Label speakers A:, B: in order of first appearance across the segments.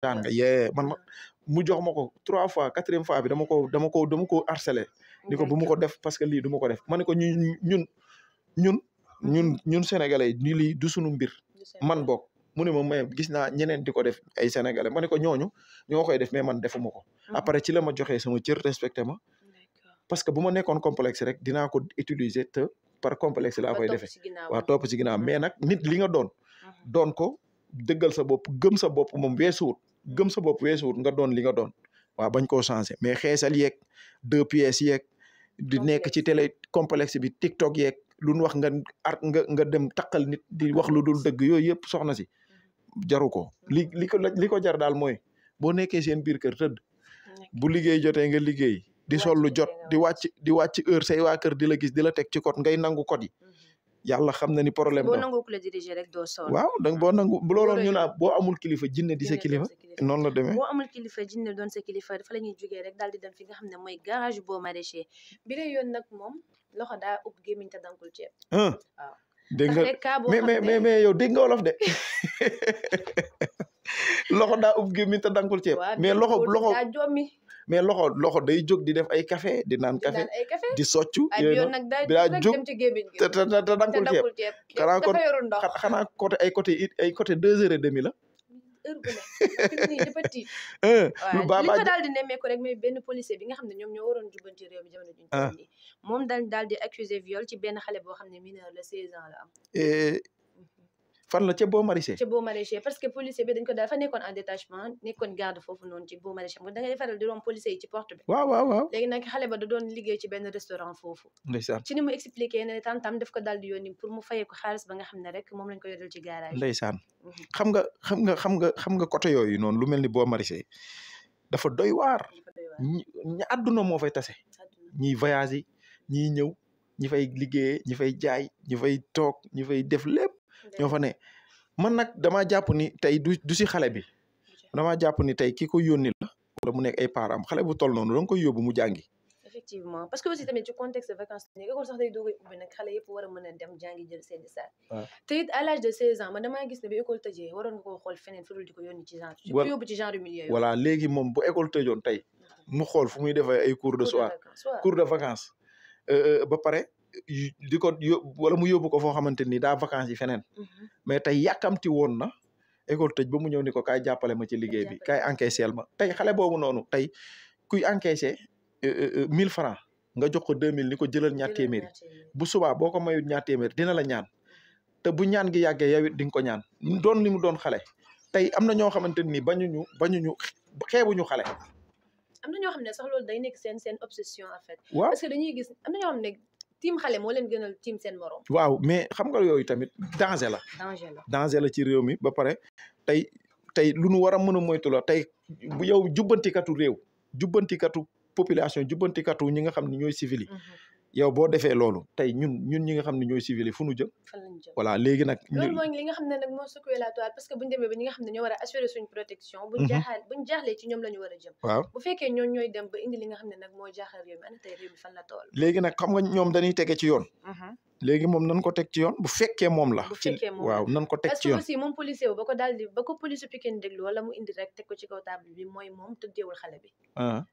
A: daan nga man mu jox ma ko 3 fois 4e fois bi dama ko harcelé ni ko bu ma ko def parce que lii du ma ko def ma ne ko ñun sénégalais yi lii du sunu mbir man bokk mu ne ma mais gis naa ñeneen di ko def ay sénégalais ma ne ko ñooñu ñoo koy def mais man defuma ko après ci la ma joxee sama cër respecté ma parce que bu ma nekkoon complexe rek dinaa ko utiliser te par complexe laa koy defee waaw topp ci ginnaaw mais nag nit li nga doon ko dëggal sa bopp gëm sa bopp moom weesuwut nga doon li nga doon waaw bañ koo changé mais xeesal yeeg 2 pièces yeeg di nekk ci télé complexe bi TikTok yeeg lu ñu wax nga dem takkal nit di wax lu dul dëgg yooyu yëpp soxna si jaru ko li ko jar daal mooy boo nekkee seen biir kër tëdd bu liggéey jotee nga liggéey di sol lu jot di wàcc heure say waa kër di la gis di la teg ci code ngay nangu code yi yàlla xam na ni problème
B: boo nangu ku la diriger rek doo sonn
A: waaw donc boo nangu bu looloon ñu naa boo amul kilifa jinne di sa kilifa noonu la demee
B: boo amul kilifa jinne doon sa kilifa dafa la ñuy jógee rek daal di dem fi nga xam ne mooy garage boo maraîcher bi lay yoon nag moom loxo daa ub gémmiñ te dankul ceeb waaw
A: dégg nga mais yow dégg nga wolof de loxo daa ub gémmiñ te dankul ceeb mais loxo
B: daa jommi
A: mais loxo day jóg di def ay café di naan café di soccu
B: yooyu nag daa jóg
A: te dankul ceeb xanaa côté 2h30 la
B: heure bu ne dafa tiit
A: lu
B: li ko daal di nemmeeku rek mooy benn policier bi nga xam ne ñoom ñoo waroon jubbanti réew mi jamono juñ toll nii moom daal di accusé viol ci benn xale boo xam ne mineur la 16 ans la am
A: fan la ca boo maraîcher
B: ca boo maraîcher parce que policier bi dañ ko dafa nekkoon en détachement nekkoon garde foofu noonu ci boo maraîcher da ngay faral di romb policier yi ci porte bi
A: waaw
B: léegi nag xale ba da doon liggéey ci benn restaurant foofu
A: ndeysaan
B: ci ni mu expliqué ne tantam daf ko daal di yónni pour mu fayee ko xaalis ba nga xam ne rek moom lañ ko yoral ci garage
A: ndeysaan xam nga côté yooyu noonu lu mel ni boo maraîcher dafa doy waar ñi àdduna moo fay tase ñiy voyage yi ñiy ñëw ñi fay liggéeyee ñi fay jaay ñi fay toog ñi fay def lépp ñoo fa ne man nag damaa jàpp ni tey du si xale bi damaa jàpp ni tey ki ko yónni la wala mu nekk ay parents xale bu toll noonu da nga koy yóbbu mu jàngi
B: effectivement parce que aussi tamit ci contexte de vacances ne école sax day doog a ubbi nag xale yëpp war a mën a dem jàngi jël seeni saak te it à l'âge de 16 ans man damaa gis ne bi école tëjee waroon nga koo xool feneen fu dul di ko yónni ci genre di ko yóbbu ci genre milieu yooyu
A: voilà léegi moom bu école tëjoon tey mu xool fu muy defee ay cours de soir cours de vacances ba pare di ko wala mu yóbbu ko foo xamante ni daa vacances yi feneen mais tey yàkkamti woon na école tëj ba mu ñëw ni ko kaay jàppale ma ci liggéey bi kaay encaisseel ma tey xale boobu noonu tey kuy encaissé 1000 francs nga jox ko 2000 ni ko jëlal ñaar téeméeri bu subaa boo ko mayut ñaar téeméeri dina la ñaan te bu ñaan gi yàggee yow it di nga ko ñaan doon li mu doon xale tey am na ñoo xamante ni bañuñu xeebuñu xale
B: am na ñoo xam ne sax loolu day nekk seen obsession en fait
A: waaw
B: parce que dañuy gis am na ñoo xam ne tiim xale moo leen gënal tiim seen morom
A: waaw mais xam nga yooyu tamit danger la ci réew mi ba pare tey lu nu war a mën a moytu la tey bu yow jubbantikatu réew jubbantikatu population jubbantikatu ñi nga xam ne ñooy civil yi yow boo defee loolu tey ñun ñi nga xam ne ñooy civil yi fu nu jëm voilà léegi nag
B: loolu mooy li nga xam ne nag moo secoué la toile parce que buñu demee ba ñi nga xam ne ñoo war a assurer suñu protection buñ jaaxlee ci ñoom la ñu war a jëm
A: waaw bu
B: fekkee ñoom ñooy dem ba indi li nga xam ne nag moo jaaxal réew mi ana tey réew mi fan la tool
A: léegi nag xam nga ñoom dañuy tege ci yoon léegi moom nan ko teg ci yoon bu fekkee moom la waaw nan ko teg ci yoon
B: parce que aussi moom policier wu ba ko police Pikine déglu wala mu indi rek teg ko ci kaw table bi mooy moom tëddeewul xale bi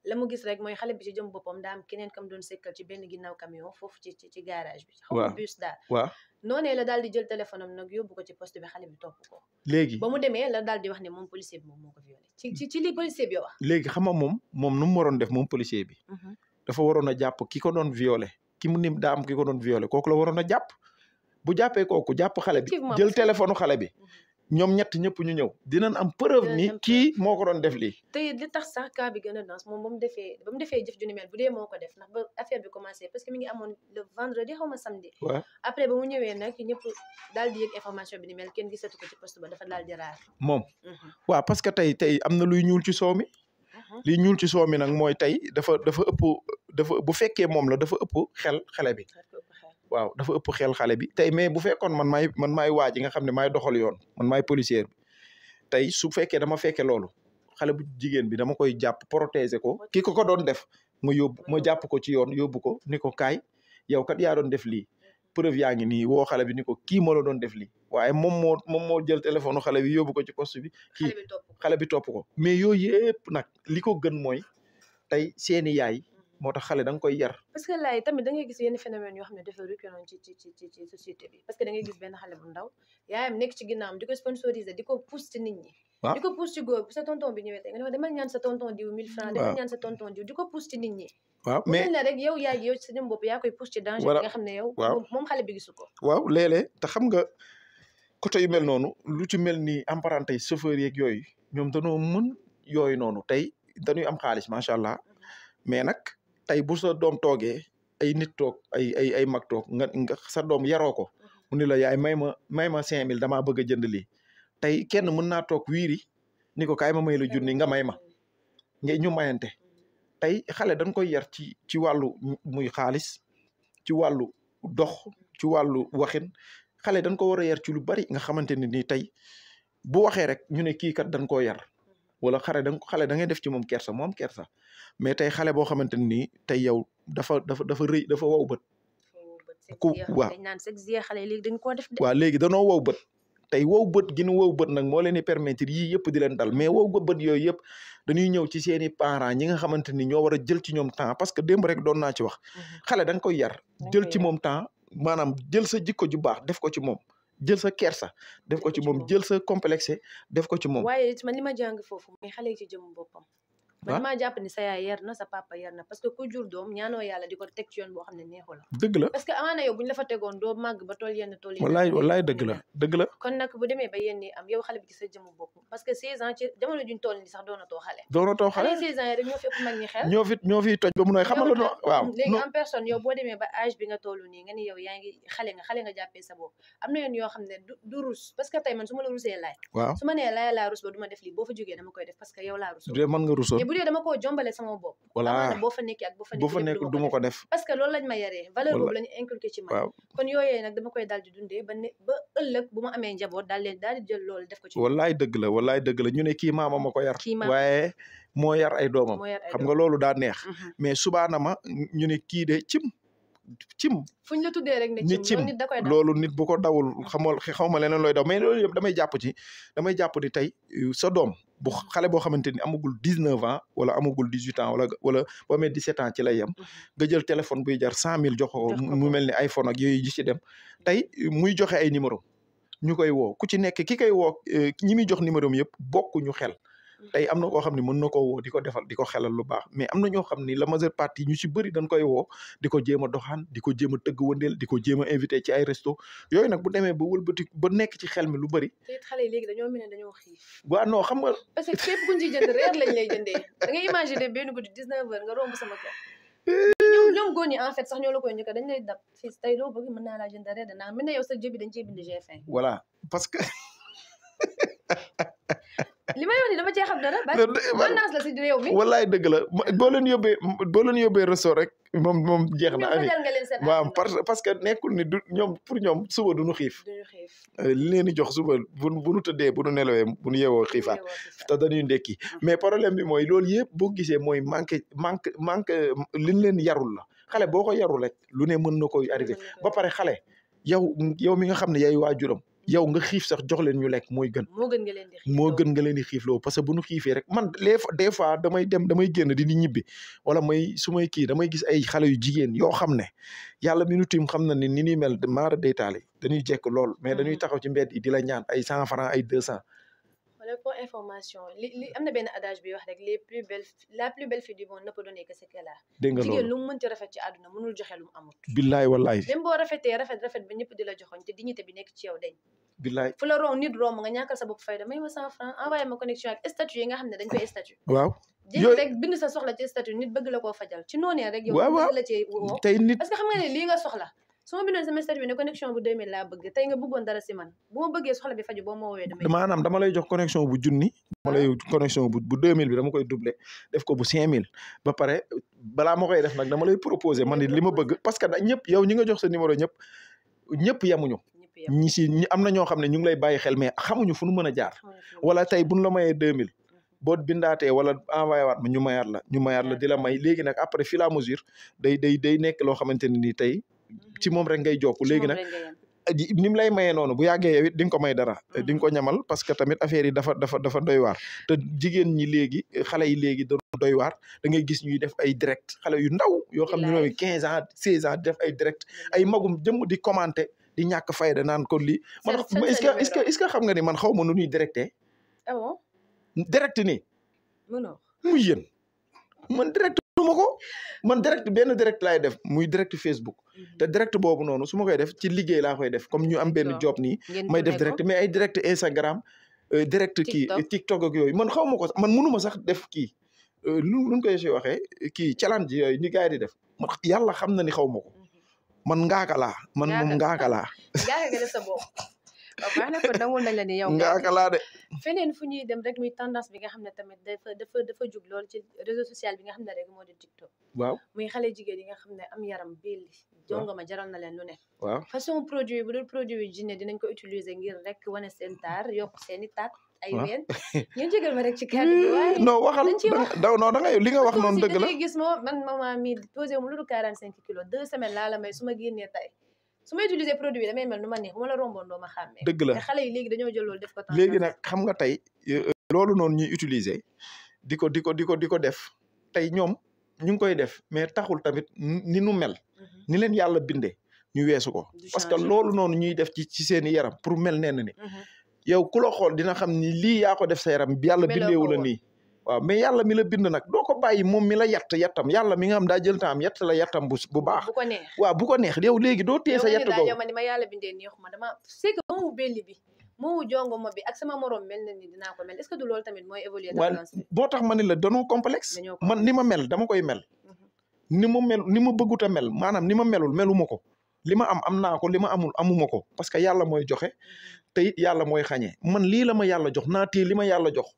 B: la mu gis rek mooy xale bi ci jëm boppam daa am keneen kam doon sekkal ci benn ginnaaw camion foofu ci garage bi xaw ma bus daal
A: waaw
B: noonee la daal di jël téléphone am nag yóbbu ko ci poste bi xale bi topp ko
A: léegi
B: ba mu demee la daal di wax ne moom policier bi moom moo ko violé ci li policier bi wax
A: léegi xam nga moom nu mu waroon def moom policier bi dafa waroon a jàpp ki ko doon violé ki mu nim daa am ki ko doon violé kooku la waroon a jàpp bu jàppee kooku jàpp xale bi jël téléphone xale bi ñoom ñett ñëpp ñu ñëw dinañ am preuve ni kii moo ko doon def lii
B: te li tax sax cas bi gën a danse moom ba mu defee jëf ju ni mel bu dee moo ko def ndax ba affaire bi commencé parce que mi ngi amoon le vendredi xaw ma samedi après ba mu ñëwee nag ñëpp daal di yëg information bi ni mel kenn gisatu ko ci poste ba dafa daal di raar
A: moom waaw parce que tey am na luy ñuul ci soow mi li ñuul ci soow mi nag mooy tey dafa ëpp bu fekkee moom la dafa ëpp xale bi waaw dafa ëpp xel xale bi tey mais bu fekkoon man maay waa ji nga xam ne maay doxal yoon man maay policier bi tey su fekkee dama fekke loolu xale bu jigéen bi dama koy jàpp protéger ko ki ko doon def ma jàpp ko ci yoon yóbbu ko ni ko kaay yow kat yaa doon def lii preuve yaa ngi nii woo xale bi ni ko kii moo la doon def lii waaye moom moo jël téléphone xale bi yóbbu ko ci poste bi kii xale bi topp ko mais yooyu yëpp nag li ko gën mooy tey seeni yaay moo tax xale da nga koy yar.
B: parce que laay tamit da ngay gis yenn phénomène yoo xam ne dafa récurrent ci société bi parce que da ngay gis benn xale bu ndaw yaayam nekk ci ginnaawam di ko sponsoriser di ko pousse ci nit ñi. waaw di ko pousse ci góor bu sa tonton bi ñëwee tey nga ne demal ñaan sa tonton diw 1000 francs demal ñaan sa tonton diw di ko pousse ci nit ñi. waaw mais la rek yow yaay yow ci sa jëm bopp yaa koy pousse ci danger bi nga xam ne yow. moom xale bi gisu ko.
A: waaw léeg-léeg te xam nga côté yu mel noonu lu ci mel ni apprenti chauffeur yeeg yooyu ñoom dañoo mën yooyu noonu tey dañuy am xaalis macha allah mais nag tey bu sa doom toogee ay nit toog ay mag toog nga sa doom yaroo ko mu ni la yaay may ma 5000 damaa bëgg a jënd lii tey kenn mën naa toog wiiri ni ko kaay ma may la junni nga may ma ñu mayante tey xale dañ koy yar ci wàllu muy xaalis ci wàllu dox ci wàllu waxin xale dañ ko war a yar ci lu bari nga xamante ne ni tey bu waxee rek ñu ne kii kat dañ koo yar wala xale da ngay def ci moom kersa moom kersa mais tey xale boo xamante ne nii tey yow dafa rëy dafa wow bët. waaw léegi danoo wow bët tey wow bët gi nu wow bët nag moo leen di permettre yii yëpp di leen dal mais wow bët yooyu yëpp dañuy ñëw ci seeni parents ñi nga xamante ni ñoo war a jël ci ñoom temps parce que démb rek doon naa ci wax xale da nga koy yar jël ci moom temps maanaam jël sa jikko ju baax def ko ci moom jël sa kersa def ko ci moom jël sa complexe def ko ci moom.
B: waaye man li ma jàng foofu mooy xale yi ci jëm boppam. man maa jàpp ni sa yaay yar na sa papa yar na parce que ku jur doom ñaanoo yàlla di ko teg ci yoon boo xam ne neexu la.
A: dëgg la
B: parce que amaana yow bu ñu la fa tegoon doo màgg ba tool yenn tool yi.
A: wallaay dëgg la.
B: kon nag bu demee ba yenn yi am yow xale bi ci sa jëmu bopp parce que 16 ans ci jamono juñ toll ni sax doonatoo xale. xale 16 ans yi rek ñoo fi ëpp mag ñi xel. ñoo fi toj ba mu nooy xam nga la waaw. léegi en personne yow boo demee ba âge bi nga toll nii nga ni yow yaa ngi xale nga jàppee sa bopp am na yoon yoo xam ne du rus parce que tey man su ma la rusee laay. waaw su ma nee laay laa rus ba du ma def lii boo fa jógee dama koy def parce que yow laa rusoo.
A: mën nga rusoo
B: bu dee dama koo jombale sama bopp.
A: voilà
B: boo fa nekkee ak boo fa nekk
A: du ma ko def
B: parce que loolu lañ ma yaree valeur boobu la ñu inculqué ci man kon yooyee nag dama koy daal di dundee ba ëllëg bu ma amee njaboot daal di jël loolu def ko ci
A: wallaay dëgg la ñu ne kii maama ma ko yar waaye moo yar ay doomam xam nga loolu daa neex mais subaana ma ñu ne kii de cim
B: fuñ la tuddee rek ne cim
A: loolu nit bu ko dawul xaw ma leneen looy daw mais loolu yëpp damay jàpp ni tey sa doom bu xale boo xamante ni amagul 19 ans wala amagul 18 ans wala boo amee 17 ans ci lay yem nga jël téléphone buy jar 100 000 jox ko mu mel ni iPhone ak yooyu ji ci dem tey muy joxe ay numéro ñu koy woo ku ci nekk ki koy woo ñi muy jox numéro yëpp bokkuñu xel tey am na koo xam ne mën na koo woo di ko defal di ko xelal lu baax mais am na ñoo xam ni la majeure partie ñu ci bëri dañ koy woo di ko jéem a doxaan di ko jéem a tëgg wëndeel di ko jéem a invité ci ay resto yooyu nag bu demee ba wëlbati ba nekk ci xel mi lu bëri.
B: te xale yi léegi dañoo mel ne dañoo xiif.
A: waaw non xam nga.
B: parce que képp ku ñu ci jënd reer lañ lay jëndee da ngay imaginer benn guddi 19h nga romb sama kër. ñoom góor ñi en fait sax ñoo la koy njëkk dañ lay dab fii tey doo bëgg mën naa laa jënd reer danaa mën na yow sa jëbi dañ cee bind G5.
A: voilà parce que.
B: li may wax ni dama cee xam dara. banaas la si réew mi.
A: wallaay dëgg la boo leen yóbbee resto rek moom jeex na. waaw parce que nekkul ni du ñoom pour ñoom suba duñu xiif. li leen di jox suba bu nu tëddee bu nu nelawee bu nu yeewoo xiifaat te dañuy ndekki mais problème bi mooy loolu yëpp boo gisee mooy manque liñ leen yarul la xale boo ko yarul rek lu ne mën na koy arrivé ba pare xale yow mi nga xam ne yaay waajuram yow nga xiif sax jox leen ñu lekk mooy gën. moo gën nga leen di xiif loo parce que bu ñu xiifee rek man des fois damay génn di ñibbi wala su may kii damay gis ay xale yu jigéen yoo xam ne yàlla mi nu tiim xam na ni ni ñuy mel maara deytaali dañuy jekk lool mais dañuy taxaw ci mbedd yi di la ñaan ay 100 francs ay 200.
B: wala pour information li am na benn adage bi wax rek la plus belle fille du monde ne peut donner que ce qu'elle a.
A: dégg nga loolu
B: jigéen lu mu mënti rafet ci àdduna mënul joxe lu mu amut.
A: billaay wallaay.
B: même boo rafetee rafet ba ñëpp di la joxoñ te dignité bi nekk ci yow dañ.
A: billaay
B: fu la romb nit romb nga ñàkkal sa bopp fayda may ma 100 francs envoyé ma connexion ak statut yi nga xam ne dañ koy statut.
A: waaw
B: yooyu rek bind sa soxla ci statut nit bëgg la koo fajal ci noonee rek. yow bëgg la ci woo
A: tey nit
B: parce que xam nga ne lii nga soxla. su ma bindoon sama statut bi ne connexion bu 2000 laa bëgg tey nga bëggoon dara si man bu ma bëggee soxla bi faju boo ma woowee
A: maanaam dama lay jox connexion bu junni dama lay connexion bu 2000 bi dama koy doubler def ko bu 5000 ba pare balaa ma koy def nag dama lay proposer man li ma bëgg parce que ñëpp yow ñi nga jox sa numéro ñëpp yemuñu ñi am na ñoo xam ne ñu ngi lay bàyyi xel mais xamuñu fu nu mën a jaar wala tey buñ la mayee 2000 boo bindaatee wala envoyé waat ma ñu mayaat la di la may léegi nag après fur et à mesure day nekk loo xamante ne nii tey ci moom rek ngay jokk léegi nag ni mu lay mayee noonu bu yàggee yow it di nga ko may dara di nga ko ñamal parce que tamit affaire yi dafa doy waar te jigéen ñi léegi xale yi léegi da doy waar da ngay gis ñuy def ay direct xale yu ndaw yoo xam ne ñoom 15 ans 16 ans di def ay direct ay magum jëm di commenter di ñàkk fayda naan ko lii man est-ce que xam nga ni man xaw ma nu ñuy directé direct nii muy yéen man direct ma ko man direct benn direct laay def muy direct Facebook te direct boobu noonu su ma koy def ci liggéey laa koy def comme ñu am benn job nii may def direct mais ay direct Instagram direct kii TikTok ak yooyu man xaw ma ko man mënuma sax def kii luñ koy si waxee kii challenge yooyu ni gars yi di def man yàlla xam na ni xaw ma ko man ngaaka laa man moom ngaaka laa
B: ngaaka nga def sa bopp baax na ko nangul nañ la ni yow
A: ngaaka laa de
B: feneen fu ñuy dem rek muy tendance bi nga xam ne tamit dafa jug lool ci réseau social bi nga xam ne rek moo di TikTok
A: waaw
B: muy xale jigéen yi nga xam ne am yaram belli jongoma jaral na leen lu ne
A: waaw
B: façon produit bu dul produit jinne dinañ ko utiliser ngir rek wane seen taar yokk seeni taat ay ween ñu jégal ma rek ci kàddu gi waaye
A: non waxal non da ngay li nga wax noonu dëgg la
B: gis moo man maman mi posé mu lu dul 45 kilos 2 semaines laa la may su ma génnee tey su ma utiliser produit bi damay mel nu ma neex bu ma la romboon doo ma xàmmee
A: dëgg la
B: te xale yi léegi dañoo jël loolu def ko
A: léegi nag xam nga tey loolu noonu ñuy utiliser di ko def tey ñoom ñu ngi koy def mais taxul tamit ni nu mel ni leen yàlla bindee ñu weesu ko parce que loolu noonu ñuy def ci seeni yaram pour mel nenn ni yow ku la xool dina xam ni lii yaa ko def sa yaram yàlla bindeewu la nii waaw mais yàlla mi la bind nag doo ko bàyyi moom mi la yattam yàlla mi nga xam daa jël temps yett la yattam bu baax
B: bu ko neex
A: waaw bu ko neex yow léegi doo tee sa yett googu
B: yow ma ni ma yàlla bindee neexuma dama c'est que moomu belli bi moomu jongo ma bi ak sama morom mel na ni dinaa ko mel est-ce que du loolu tamit mooy évoluer
A: boo tax ma ni la danoo complexe man ni ma mel dama koy mel ni ma bëggut a mel maanaam ni ma melul meluma ko li ma am naa ko li ma amul amuma ko parce que yàlla mooy joxe te it yàlla mooy xañee man lii la ma yàlla jox naa tee li ma yàlla jox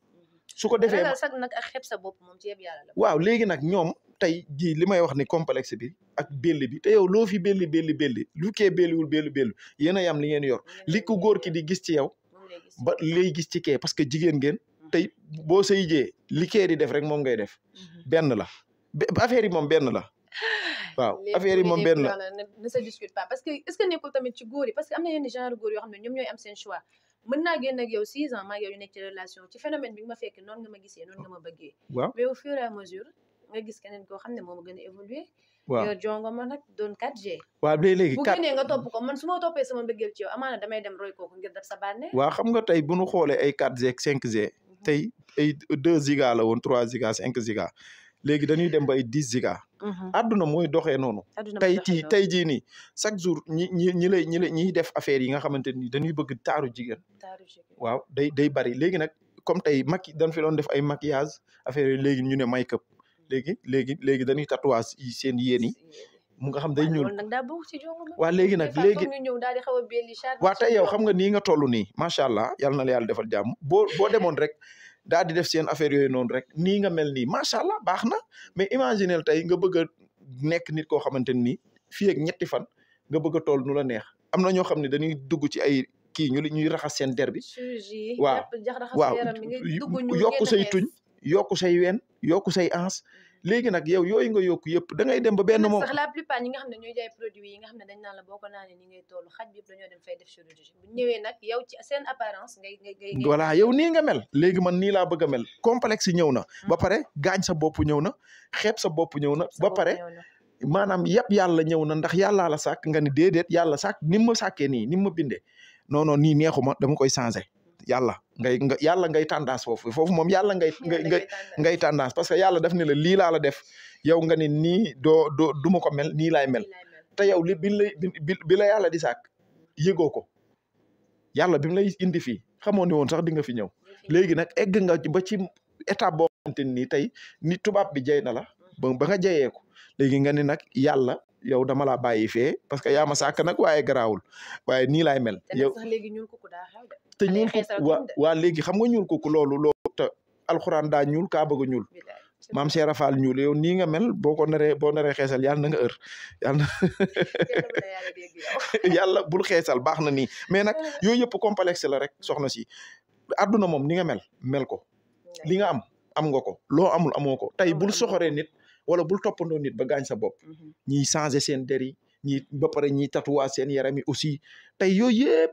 A: su ko defee
B: sax nag ak xeeb sa bopp moom ci yëpp yàlla la
A: waaw léegi nag ñoom tey ji li may wax ni complexe bi ak belli bi te yow loo fi belli lu kee belliwul belli yéen a yam li ngeen yor li ku góor ki di gis ci yow ba lay gis ci kee parce que jigéen ngeen tey boo say jee li kee di def rek moom ngay def benn la affaire yi moom benn la waaw affaire yi moom benn la
B: ne se discute pas parce que est-ce que nekkul tamit ci góor yi parce que am na yenn genre góor yoo xam ne ñoom ñooy am seen choix mën naa génn ak yow 6 ans maa yow ñu nekk ci relation ci phénomène bi nga ma fekk noonu nga ma gisee noonu nga ma bëggee
A: waaw
B: mais au fur et à mesure nga gis keneen koo xam ne moo ma gën a évoluer
A: waaw
B: yow jongo ma nag doon 4G
A: waaw léegi
B: bu génnee nga topp ko man su ma toppee sama bëggeel ci yow amaana damay dem roy kooku ngir def sa bànneex
A: waaw xam nga tey bu ñu xoolee ay 4G ak 5G tey ay 2 giga la woon 3 giga 5 giga léegi dañuy dem ba ay 10 giga adduna mooy doxee noonu tey jii nii chaque jour ñi def affaire yi nga xamante ni dañuy bëgg taaru jigéen waaw day bari léegi nag comme tey dañ fi doon def ay maquillage affaire yi léegi ñu ne make-up léegi dañuy tatouage yi seen yéen yi mu nga xam day ñuul waaw léegi waaw tey yow xam nga nii nga toll nii macha allah yàlla na la yàlla defal jàmm boo demoon rek daal di def seen affaire yooyu noonu rek nii nga mel nii macha allah baax na mais imaginel tey nga bëgg a nekk nit koo xamante ni fii ak ñetti fan nga bëgg a toll nu la neex am na ñoo xam ne dañuy dugg ci ay kii ñuy raxas seen der bi waaw yokku say tuñ yokku say ween yokku say ans léegi nag yow yooyu nga yokku yëpp da ngay dem ba benn moom
B: sax la plupart ñi nga xam ne ñooy jaay produit yi nga xam ne dañ naan la boo ko naanee ni ngay toll xaj bi yëpp dañoo dem fay def chirurgie bu ñëwee nag yow ci seen apparence ngay
A: voilà yow nii nga mel léegi man nii laa bëgg a mel complexe ñëw na ba pare gaañ sa bopp ñëw na xeeb sa bopp ñëw na ba pare maanaam yëpp yàlla ñëw na ndax yàllaa la sàkk nga ni déedéet yàlla sàkk ni ma sàkkee nii ni ma bindee non nii neexuma dama koy changé yàlla ngay tendance foofu moom yàlla ngay tendance parce que yàlla daf ne la lii laa la def yow nga ne nii du ma ko mel nii laay mel te yow li bi la yàlla di sàkk yëgoo ko yàlla bi mu lay indi fii xamoo ni woon sax di nga fi ñëw léegi nag egg nga ba ci étape boo xamante ni tey ni tubaab bi jay na la ba nga jayee ko léegi nga ne nag yàlla yow dama laa bàyyi fee parce que yaa ma sàkk nag waaye garaawul waaye nii laay mel yow te ñuul ko waa léegi xam nga ñuul ko loolu te alxuraan daa ñuul kaa bëgg a ñuul maam Cheikh Rafal ñuul yow nii nga mel boo naree xeesal yàlla na nga yàlla yàlla bul xeesal baax na nii mais nag yooyu yëpp complexe la rek soxna si àdduna moom ni nga mel ko li nga am nga ko loo amul amoo ko tey bul soxoree nit wala bul toppandoo nit ba gaañ sa bopp ñiy changé seen der yi ñi ba pare ñi tatouage seen yaram yi aussi tey yooyu yëpp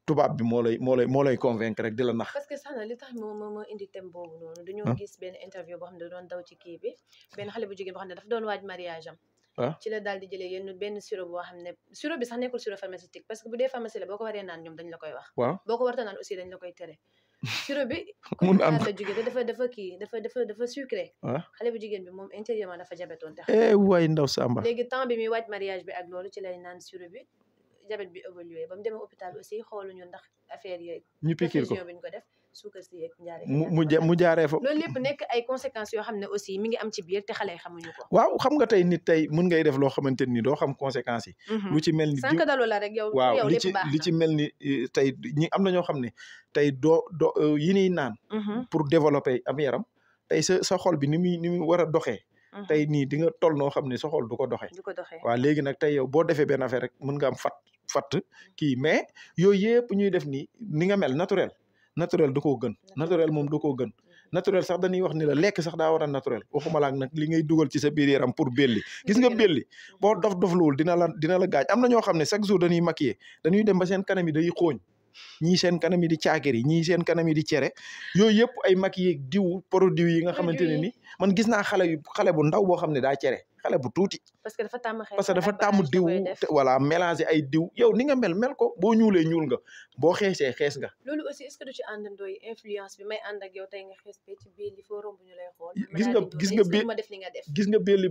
A: tubaab bi moo lay convaincre rek di la nax.
B: parce que sax na li tax moo indi thème boobu noonu dañoo gis benn interview boo xam ne da doon daw ci kii bi benn xale bu jigéen boo xam ne dafa doon waaj mariage am ci la daal di jëlee yenn benn sirop boo xam ne sirop bi sax nekkul sirop pharmaceutique parce que bu dee pharmacie la boo ko waree naan ñoom dañ la koy wax boo ko warta naan aussi dañ la koy tere sirop bi mun am la jógee te dafa sucré xale bu jigéen bi moom intérieurement dafa jabetoon te
A: waay ndaw Samba
B: léegi temps bi muy waaj mariage bi ak loolu ci lay naan sirop bi diabète bi évolué ba mu demee hôpital aussi xooluñu ndax affaire yooyu
A: ñu piquer ko
B: bi ñu ko def suukar si yeeg
A: mu jaaree fa
B: loolu lépp nekk ay conséquences yoo xam ne aussi mi ngi am ci biir te xale yi xamuñu ko
A: waaw xam nga tey nit tey mën ngay def loo xamante ni doo xam conséquences yi lu ci mel ni
B: sànq dalu la rek yow
A: waaw
B: lépp baax
A: li ci mel ni tey ñi am na ñoo xam ne tey doo yi ñuy naan pour développer am yaram tey sa xol bi ni muy war a doxee tey nii di nga toll noo xam ne sa xol du ko doxee waaw léegi nag tey yow boo defee benn affaire rek mën nga am fatt kii mais yooyu yëpp ñuy def ni nga mel naturel da koo gën naturel moom da koo gën naturel sax dañuy wax ni la lekk sax daa war a naturel waxuma laak nag li ngay dugal ci sa biir yaram pour belli gis nga belli boo dof-dofluwul dina la gaañ am na ñoo xam ne chaque jour dañuy maquiller dañuy dem ba seen kanam yi day xooñ ñii seen kanam yi di caakiri ñii seen kanam yi di cere yooyu yëpp ay maquillé diw produit yi nga xamante ne ni man gis naa xale bu ndaw boo xam ne daa cere xale bu tuuti
B: parce que
A: dafa tàmm diw voilà mélanger ay diw yow ni nga mel ko boo ñuulee ñuul nga boo xeesee xees nga
B: loolu aussi est-ce que du ci àndandoo influence bi may ànd ak yow tey nga xees be ci biir li foo romb ñu lay xool
A: gis nga belli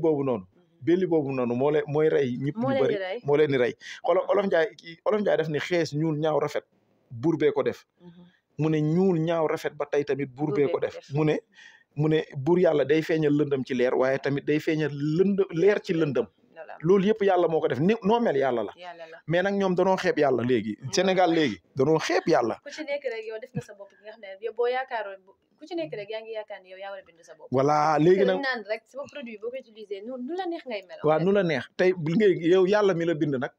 A: boobu noonu mooy rey ñëpp ñu bëri moo leen di rey xoolal Olof Njaay def ni xees ñuul ñaaw rafet buur bee ko def mu ne ñuul ñaaw rafet ba tey tamit buur bee ko def mu ne buur yàlla day feeñal lëndëm ci leer waaye tamit day feeñal leer ci lëndëm loolu yëpp yàlla moo ko def ni noo mel yàlla la mais nag ñoom danoo xeeb yàlla léegi Sénégal léegi danoo xeeb yàlla
B: ku ci nekk rek yow def nga sa bopp nga xam ne yow boo yaakaaroon ku ci nekk rek yaa ngi yaakaar ne yow yaa war a bind sa bopp
A: voilà léegi nag
B: naan rek sama produit boo ko utilisé nu la neex ngay mel
A: waaw nu la neex tey yow yàlla mi la bind nag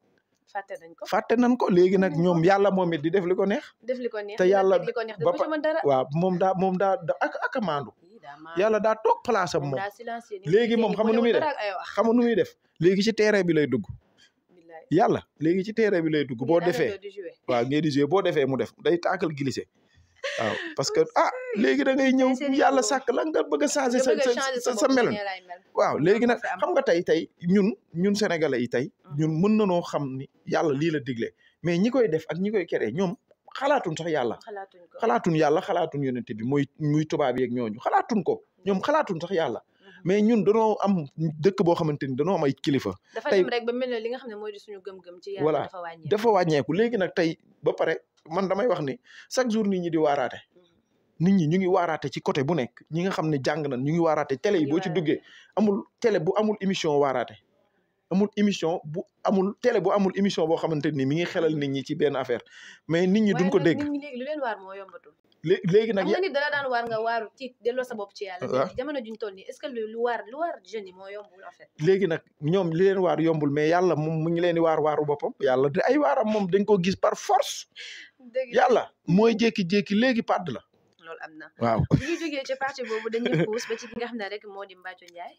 B: fàtte
A: nañ ko léegi nag ñoom yàlla moom it di def li ko neex te yàlla ba moom daa ak a maandu yàlla daa toog place am moom léegi moom xam nga nu muy def léegi ci terrain bi lay dugg yàlla léegi ci terrain bi lay dugg boo defee waaw ngeen di jouer boo defee mu def day taakal glissé waaw parce que léegi da ngay ñëw yàlla sàkk la nga bëgg a changer sa melon waaw léegi nag xam nga tey ñun sénégalais yi tey ñun mën nanoo xam ni yàlla lii la digle mais ñi koy def ak ñi koy keree ñoom xalaatuñ sax yàlla xalaatuñ yonente bi muy tubaab yeeg ñooñu xalaatuñ ko ñoom xalaatuñ sax yàlla mais ñun danoo am dëkk boo xamante ni danoo am ay kilifa
B: dafa dem rek ba mel ne li nga xam ne mooy di suñu gëm-gëm ci yàlla
A: dafa wàññeeku léegi nag tey ba pare man damay wax ni chaque jour nit ñi di waaraate nit ñi ñu ngi waaraate ci côté bu nekk ñi nga xam ne jàng nañ ñu ngi waaraate télé yi boo ci duggee amul télé bu amul émission waaraate télé bu amul émission boo xamante ni mi ngi xelal nit ñi ci benn affaire mais nit ñi duñ ko dégg
B: nit ñi léegi lu leen waar moo yombatul
A: léegi nag
B: nit dala daan waar nga waaru tiit delloo sa bopp ci yàlla jamono juñ toll nii est-ce que lu waar jeunes yi moo yombul en fait
A: léegi nag ñoom li leen waar yombul mais yàlla moom mu ngi leen di waaru boppam yàlla de ay waaram moom dañ ko gis par force yàlla mooy jékki-jékki léegi padd la
B: loolu am na
A: waaw
B: bu ñu jógee ci parti boobu dañuy puus ba ci ki nga xam ne rek moo di Mbathio Ndiaye